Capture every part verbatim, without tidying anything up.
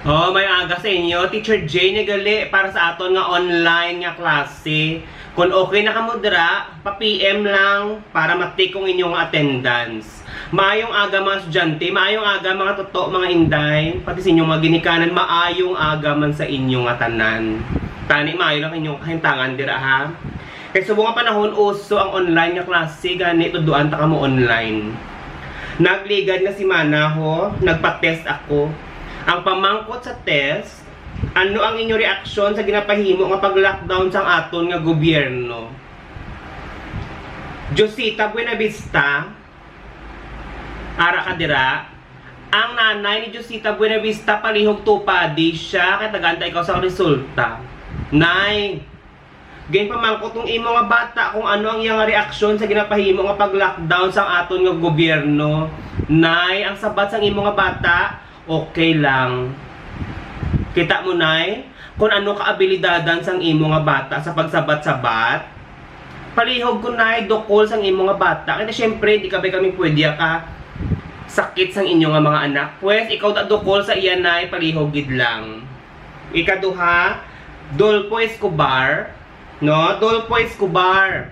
Oh, may aga sa inyo. Teacher Jay ni gali para sa aton nga online nga klase. Kung okay na kamo dira, pa-P M lang para ma-take ang inyong attendance. Maayong aga, mga estudyante, maayong aga, mga toto, mga inday, pati sa inyong mga ginikanan, maayong aga man sa inyo nga tanan. Tani, maayo lang inyong kahintangan dira, ha? Kay subong nga panahon, uso ang online nga klase, gani tudloan ta kamo online. Nagligad nga semana ho, nagpa-test ako. Ang pamangkot sa test, ano ang inyo reaksyon sa ginapahimo nga pag-lockdown sang aton nga gobyerno? Josita Buenavista, ara ka dira. Ang nanay ni Josita Buenavista, palihog tupadi siya, kay tagaan ta ikaw sang resulta. Nay, ginpamangkot ang imo nga bata kung ano ang iyang reaksyon sa ginapahimo nga pag-lockdown sang aton nga gobyerno. Nay, ang sabat sang imo nga bata, okay lang. Kita mo, Nay, kung ano kaabilidadan sang imo nga bata sa pagsabat-sabat. Palihog ko, Nay, dukol sang imo nga bata. Kaya siyempre, di ka ba kami pwede ka sakit sang inyo nga mga anak. Pwes, ikaw da dukol sa iya, Nay, palihog gid lang. Ikaduha, Dolfo Escobar. No? Dolfo Escobar.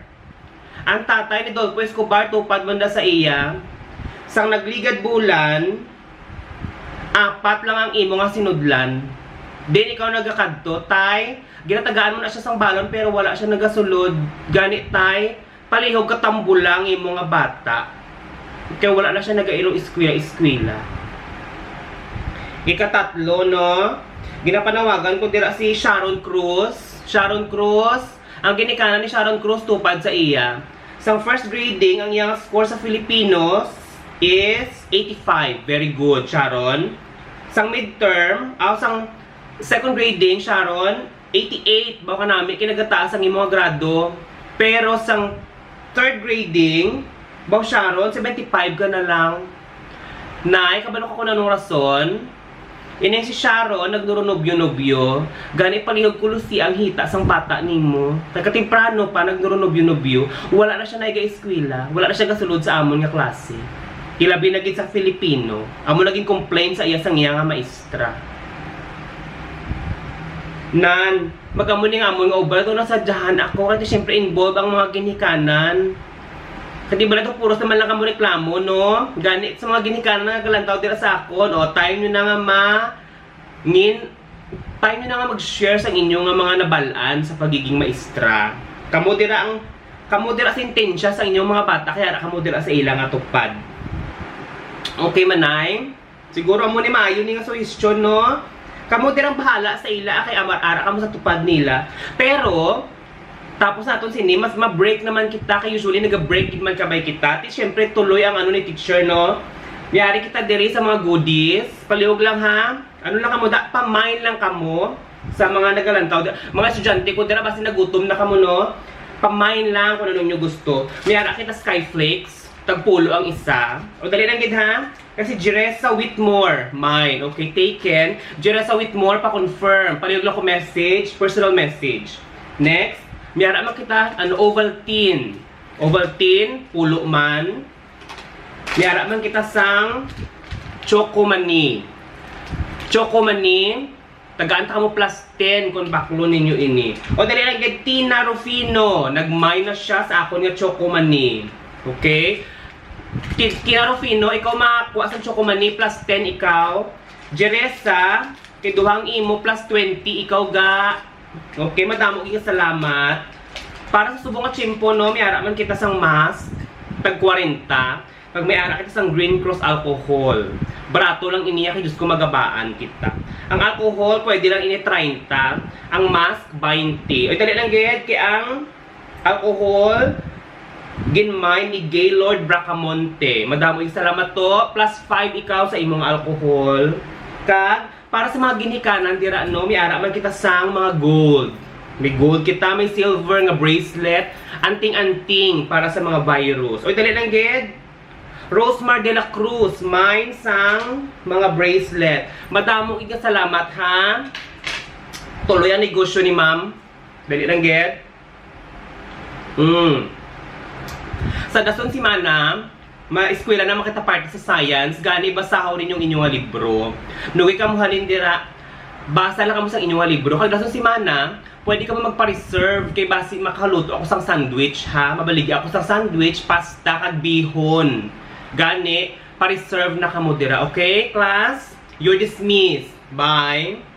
Ang tatay ni Dolfo Escobar, tupad man da sa iya. Sang nagligad bulan, apat lang ang imo nga sinudlan. Then ikaw nagakadto, tay, ginatagaan mo na siya sang balon pero wala siya nagasulod. Gani, tay, palihog ka tambula ang imo nga bata. Kay wala na siya nagairong eskwela-eskwela. Ikatatlo, no? Ginapanawagan ko dira si Sharon Cruz. Sharon Cruz, ang ginikanan ni Sharon Cruz tupad sa iya. Sang first grading, ang iyang score sa Filipinos is eighty-five. Very good, Sharon. Sang midterm, aw, sang second grading, Sharon, eighty-eight. Baw kanami, kinagataas ang imong grado. Pero sang third grading, baw, Sharon, seventy-five ka na lang. Nay, kabalo ka kung anong rason? Ining si Sharon, nagdurunubyo-nubyo. Gani, palihog ko lusi ang hita sang bata nimo. Nagkatemprano pa, nagdurunubyo-nubyo. Wala na siya naiga eskwela. Wala na siya gasulod sa amon nga klase. Ilabi na gid sa Filipino. Amo naging complaint sa iya sang iya nga maestra. Nan, magamo ni nga amon nga uban, ito nasadyahan ako. Kaya siyempre involved ang mga ginikanan. Kadi ba na to, puros naman lang kamo reklamo, no? Gani sa mga ginikanan nga galantaw dira sa akon, o, time nyo na nga ma-, ngin, time nyo na nga mag-share sa inyo nga mga nabalaan sa pagiging maestra. Kamo dira ang, kamo dira sentensya sa inyong mga bata, kay ara kamo dira sa ila nga tupad. Okay, manay? Siguro amo ni maayo ni nga suhestyon, no? Kamo dirang bahala sa ila, kay amar-ara kamo sa tupad nila. Pero, tapos naton sini, mas ma-break naman kita, kay usually naga-break gid man kabay kita. Ti, syempre, tuloy ang ano ni teacher, no? May ari kita diri sa mga goodies. Palihog lang, ha? Ano lang kamo, da, pamain lang kamo sa mga nagalantaw. Mga estudyante ko dira, basi nagutom na kamo, no? Pamain lang kung ano inyo gusto. May ara kita skyflakes. Tagpulo ang isa. O, dali lang gid, ha? Kasi Jeresa Whitmore, mine. Okay, taken. Jeresa Whitmore, pa-confirm. Palihog lang ko message, personal message. Next, may ara man kita, ano, Ovaltine. Ovaltine, pulo man. May ara man kita sang Chocomani. Chocomani, tagaan ta kamo plus ten kung baklon ninyo ini. O, dali lang gid, Tina Rufino, nag-minus siya sa akon nga Chocomani. Okay? Ti-, Tina Rufino, ikaw makakuha sa Chocomani, plus ten ikaw. Jeresa, kay duhang imo, plus twenty ikaw ga. Okay, madamo gid nga salamat. Para sa subong nga tiyempo, no, may ara man kita sang mask, tag kwarenta. Pag may ara kita sang Green Cross alcohol, barato lang iniya kay Diyos ko, magabaan kita. Ang alcohol, pwede lang ini treinta, ang mask, baynte. Oy, dali lang gid, kay ang alcohol, ginmay ni Gaylord Bracamonte. Madamo yung salamat to. Plus five ikaw sa imong alcohol. Kag para sa mga ginikanan dira, no, may ara man kita sang mga gold. May gold kita, may silver nga bracelet, anting-anting para sa mga virus. Oy, dali lang gid. Rosemar de la Cruz, mine sang mga bracelet. Madamo gid nga salamat, ha. Tuloy ang negosyo ni ma'am. Dali lang gid. Mm. Sa dason semana, ma-eskwela naman kita parte sa science, gani basahaw ninyo ang inyo nga libro. Nuwi kamo halin dira, Basa lang kamo sang inyo nga libro. Kag dason semana, pwede kamo magpa-reserve kay basi makaluto ako sang sandwich, ha? Mabaligi ako sang sandwich, pasta, kag bihon. Gani, pa-reserve na kamo dira, okay, class? You're dismissed. Bye.